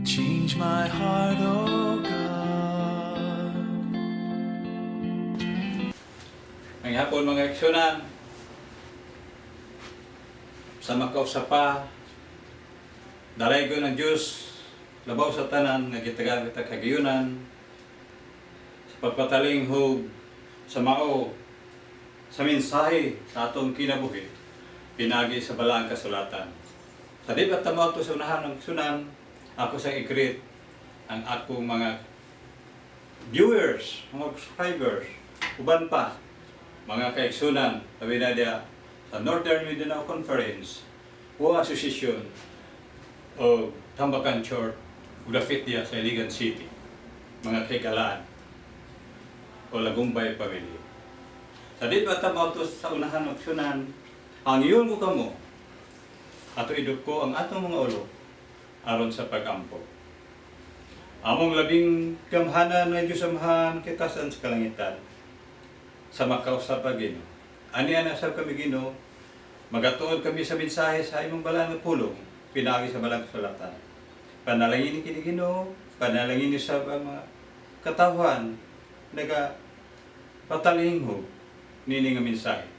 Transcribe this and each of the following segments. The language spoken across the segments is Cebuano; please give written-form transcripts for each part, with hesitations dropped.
Change my heart, oh God. Ang hapon, mga kaigsuonan, sa makausapa, dalaygon ng Diyos, labaw sa tanan nga gitagaan kita kagayunan, sa pagpatalinghog sa mao, sa mensahe sa atong kinabuhi, pinagi sa balaang kasulatan. Sa di ba tamo ato sa unahan ng sunan, ako sa i-greet ang akong mga viewers, mga subscribers, uban pa, mga kaigsunan, labi na diya sa Northern Mindanao Conference o Association o Tambacan Church ug dapit diya sa Iligan City, mga kahigalaan o Lagumbay Family. Sa di ba tamo ato sa unahan ng sunan, ang iyon ko kamo, ato idugko ang atong mga ulo aron sa pagampo. Among labing gamhanan nga Diyos Amahan, kita sa kalangitan, sa makausap pa, Ginoo. Ani ana sab kami, Ginoo, magatuod kami sa mensahe sa imong balaan nga pulong, pinagi sa balaang kasulatan. Panalangin kini, Ginoo, panalangin ni sa mga katawhan naga patalinghog nini nga mensahe.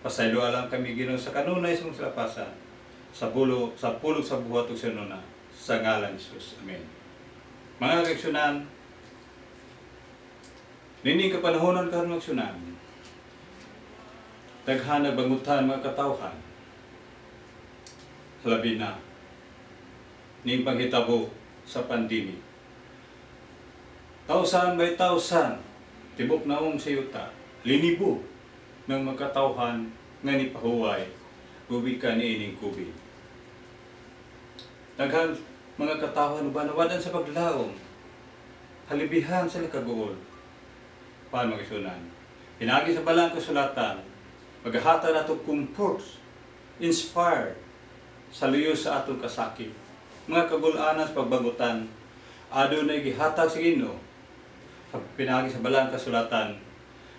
Pasaylo lang kami, Ginoo, sa kanunay sa mong kalapasan, sa bulo, sa pulong sa buhat ug sa nuna, sa ngalan ni Jesus. Amen. Mga kaigsunan, nining kapanahonon karon, magsunan, daghan nagbangutan mga katawhan, labi na ning panghitabo sa pandemic. Thousand by thousand, tibok naong sa yuta, linibo ng mga katawhan nga nipahuway gubikan niining COVID. Daghan mga katawhan uban nawadan sa paglaom, halibihan sila kaguol. Paano magisunan? Pinagi sa balang kasulatan, magahata nato comfort, inspire sa luyo sa atong kasakit. Mga kagulanan sa pagbagutan, adunay gihatag sa Ginoo sa pinagi sa balang kasulatan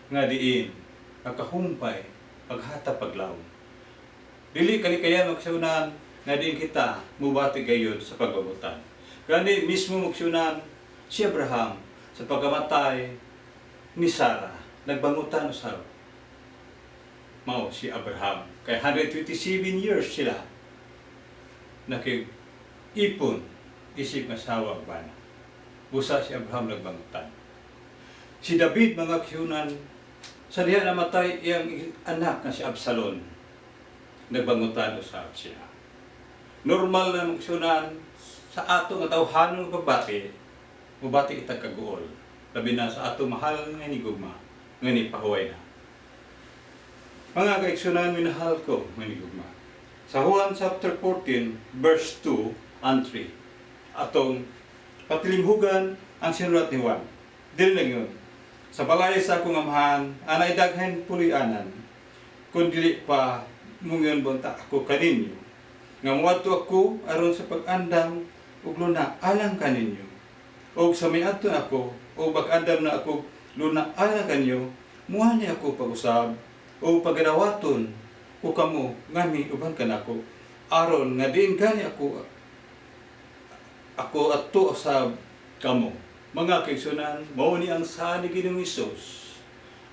nga diin makahumpay paghatag paglaom. Dili kalikayan, magsunan, nga diin kita mubati gayon sa pagbagutan. Gani mismo, magsunan, si Abraham sa pagkamatay ni Sarah nagbangutan usab mao si Abraham. Kay 127 years sila nakig-ipon isip nga asawa ug bana. Busa si Abraham nagbangutan. Si David, mga kaigsunan, sa diha namatay iyang anak nga si Absalom, nagbangutan usab siya. Normal na, magsunan, sa ato nga tawhanon nga pagbati, mubati itag kaguol. Labi na sa ato mahal nga nigugma, nga nipahuway na. Mga kaigsunan, minahal ko nga nigugma. Sa Juan chapter 14, verse 2 and 3, atong patilinghugan ang sinulat ni Juan. Dili lang yun. "Sa balay sa akong amahan, anay daghan puloy-anan. Kung dili pa, mungon bonta ako kaninyo nga muadto ako aron sa pag-andam og luna alang kaninyo. Og sa miadto ako o pag-andam na ako luna alang kanyo, muani ako pag-usab o pagadawaton ko kamo nga uban kanako aron nga diin gani ako ako adto sa kamo." Mga kaigsunan, mao ni ang saad ni Ginoong Hesus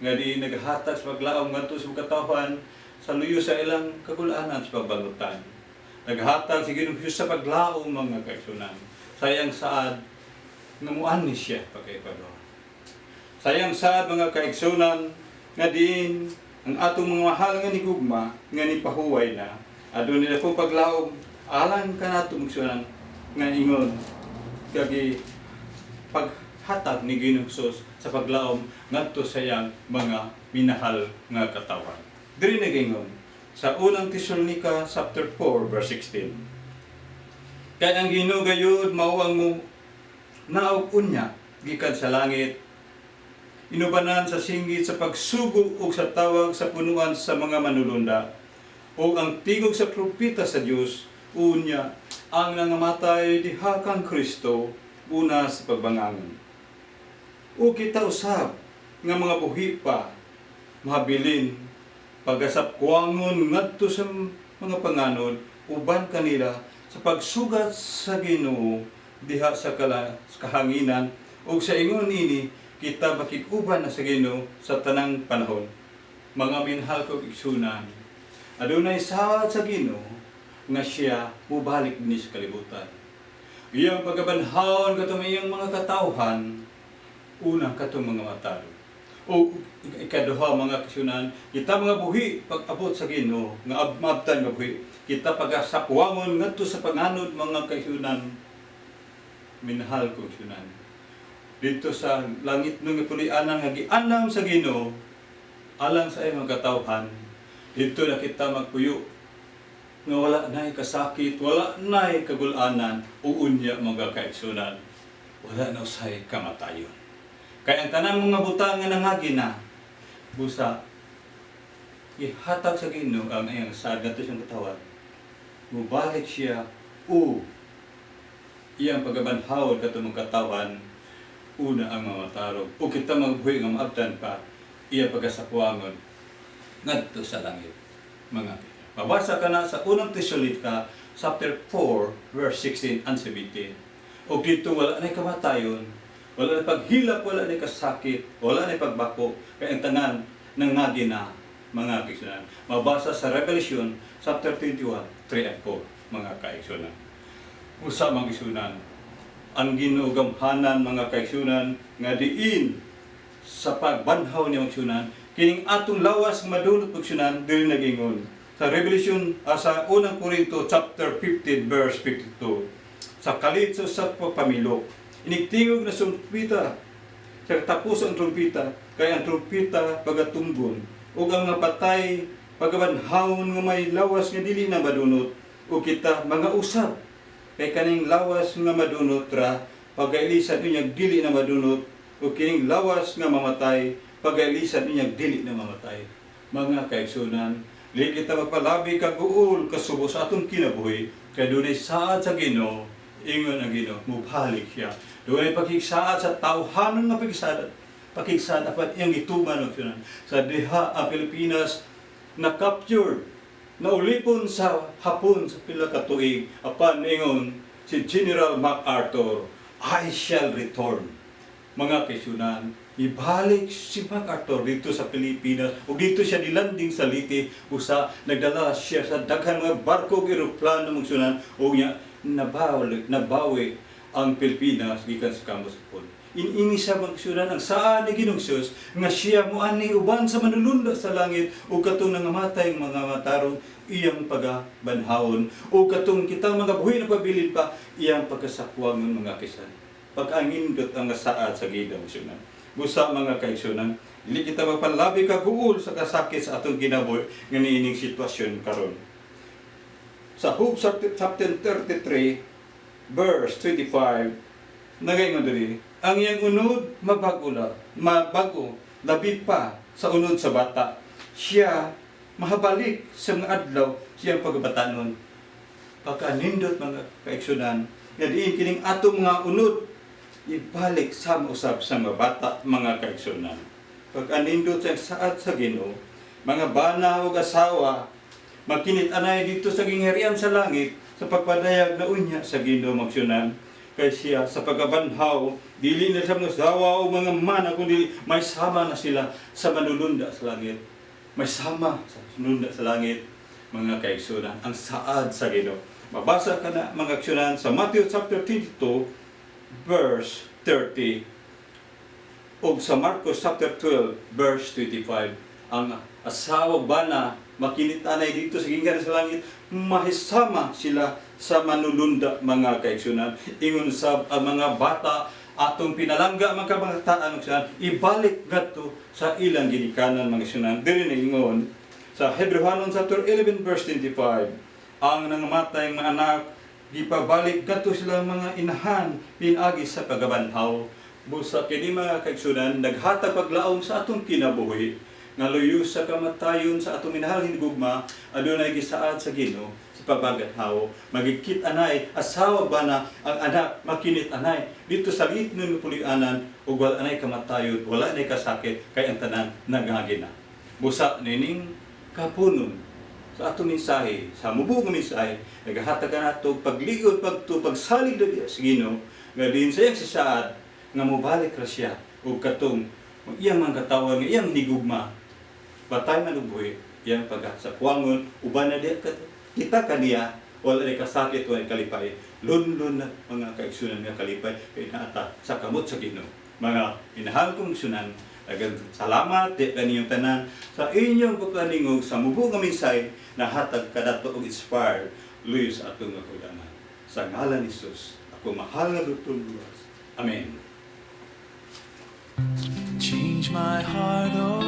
nga di naghatag sa paglaom ngadto sa katawhan sa luyo sa ilang kagulanan sa pagbangutan. Naghatag si Ginoong Hesus sa paglaom, mga kaigsunan. Sa iyang saad nga muani siya pagkaikaduha. Sa iyang saad, mga kaigsunan, nga diin ang atong mga mahal nga nigugma nga nipahuway na, adunay dakong paglaom alang kanato, magsunan, nga ingon kagi paghatag ni Ginoong Hesus sa paglaom ngadto sa iyang mga minahal nga katawhan. Diri nagaingon sa Unang Tesalonica chapter 4 verse 16. "Kay ang Ginoo gayud mao ang mo naog unya gikan sa langit inubanan sa singgit sa pagsugo ug sa tawag sa punuan sa mga manulunda ug ang tingog sa trumpeta sa Dios. Unya ang nangamatay diha kang Kristo una sa pagbangangon. O kita usab nga mga buhi pa mahabilin pagasapkwangon ngadto sa mga panganod uban kanila sa pagsugat sa Ginoo." diha sa kahanginan ug sa ingon ini kita makig-uban na sa Ginoo sa tanang panahon. Mga minahal kong igsunan, adunay saad sa Ginoo nga siya mubalik dinhi sa kalibutan. Iyang pagabanhawon katong iyang mga katawhan, una katong mga matarong. O ikaduha, mga kaigsunan, kita mga buhi pag-abot sa Ginoo nga maabtan nga buhi, kita pagasakwangon ngadto sa panganod, mga kaigsunan, minahal ko igsunan. Dito sa langit nung pulianan nga giandam sa Ginoo alang sa iyang mga katawhan, dito na kita magpuyo nga wala na'y kasakit, wala na'y kagulanan, unya, mga kaigsunan, wala na usay kamatayon. Kaya ang tanang mga butang nga nangagi na, busa, ihatag sa Ginoo ang iyang saad ngadto siyang katawan. Mubalik siya o iyang pagabanhawon katong mga katawan, una ang mga matarong. O kita magbuhi nga maabtan pa, iyang pagkasakwangon ngadto sa langit. Mga mabasa ka na sa Unang Tesalonica chapter 4 verse 16 and 17. O dito wala na kamatayon, wala na paghilak, wala na kasakit, wala na pagbako, kay ang tanan nangagi na, mga kaigsunan. Mabasa sa Revelation chapter 21, 3 and 4, mga kaigsunan. Usa, mga kaigsunan, ang Ginoo gamhanan, mga kaigsunan, nga diin sa pagbanhaw niya, mga kaigsunan, kining atong lawas nga madunot, mga kaigsunan, dili nagingon. Sa Revelation, sa Unang Korinto chapter 15 verse 52, sa kalit sa usa ka pamilok, inigtingog na trumpita, sa katapusan ang trumpita, kay ang trumpita pagatumgon, ug ang mga patay pagabanhawon nga may lawas nga dili na madunot, ug kita mga usab. Kay kaning lawas nga madunot ra pagailisan unyag dili na madunot, ug kining lawas nga mamatay pagailisan unyag dili na mamatay. Mga kaigsunan, dili kita magpalabi kaguol kasubo sa atong kinabuhi, kay dunay saad sa Ginoo. Ingon ang Ginoo, mubalik siya. Dunay pakigsaad sa tawhanon nga pakigsaad, pakigsaad apan iyang gituman og sunan. Sa diha ang Pilipinas na captured, naulipon sa Hapon sa pila ka tuig, apan ingon si General MacArthur, "I shall return." Mga kaigsunan, ibalik si MacArthur dito sa Pilipinas ug dito siya nilanding sa Leyte. Usa nagdala siya sa daghan mga barko ug eroplano, mga kaigsunan, ug niya nabawi ang Pilipinas gikan sa kamot sa Hapon. Inini siya, mga kaigsunan, ang saad ni Ginoong Hesus nga siya moani uban sa manulunda sa langit ug katong nangamatay ang mga matarong iyang pagabanhawon ug katong kitang mga buhi na pabilin pa iyang pagkasakwangon, mga kaigsunan. Pag-angindot ang saad sa Ginoo, kaigsunan. Busa, mga kaigsunan, dili kita magpalabi kaguol sa kasakit sa atong kinabuhi nga niining sitwasyon karon. Sa Job chapter 33 verse 25, nagaingon diri, ang iyang unod mabago la, mabago labi pa sa unod sa bata. Siya mahabalik sa mga adlaw siyang pagkabatanon. Pagkanindot, mga kaigsunan, nga diin kining atong mga unod ibalik sa usab sa mga bata, mga kaigsunan. Pag-anindot sa saad sa Ginoo, mga bana ug asawa, magkinit anay dito sa gingharian sa langit sa pagpadayag na unya sa Ginoo, mga kaigsunan. Kay siya sa pagkabanhaw, dili na sa mga asawa o mga mana, kundi may sama na sila sa manulunda sa langit. May sama sa manulunda sa langit, mga kaigsunan, ang saad sa Ginoo. Mabasa ka na, mga kaigsunan, sa Matthew chapter 22 verse 30 o sa Marcos chapter 12 verse 25. Ang asawa, bana, makinit anay dito sa gingharian sa langit, mahisama sila sa manulunda, mga kaigsunan. Ingon sab ang mga bata atong pinalangga, mga kabataan, mga ibalik ngadto sa ilang ginikanan, mga kaigsunan. Diri na ingon sa Hebreohanon chapter 11 verse 25, ang nangamatay mga anak gipabalik ngadto sila mga inahan pinaagi sa pagabanhaw. Busa kini, mga kaigsunan, naghatag paglaom sa atong kinabuhi nga luyo sa kamatayon sa atong minahal hinigugma, adunay gisaad sa Ginoo sa pagbaganhaw. Magigkit anay asawa, bana, ang anak makinit anay dito sa liit ng pulianan ug wala anay kamatayon, wala anay kasakit, kay ang tanan nangagi na. Busa nining kapunon Sa atong mensahe, sa mubo nga mensahe, nagahatag ka nato pagligon, pagtu, pagsalig na sa Ginoo, nga diin sa iyang sisaad, nga mobalik ra siya og katong iyang mga katawan nga iyang nigugma patay man og buhi iyang pagkasakwangon uban na diya kita kaniya, wala ni kasakit, wala ni kalipay, lunlun na mga kaigsunan nga kalipay kay naata sa kamot sa Ginoo. Mga minahal kong igsunan, daghang salamat di kaniyong tanan sa inyong pagkalingog sa mubo nga mensahe na hatag kadato og inspired luyo sa atong nga. Sa ngalan ni Jesus, ako mahal nga Dr. Luwas. Amen. Change my heart, oh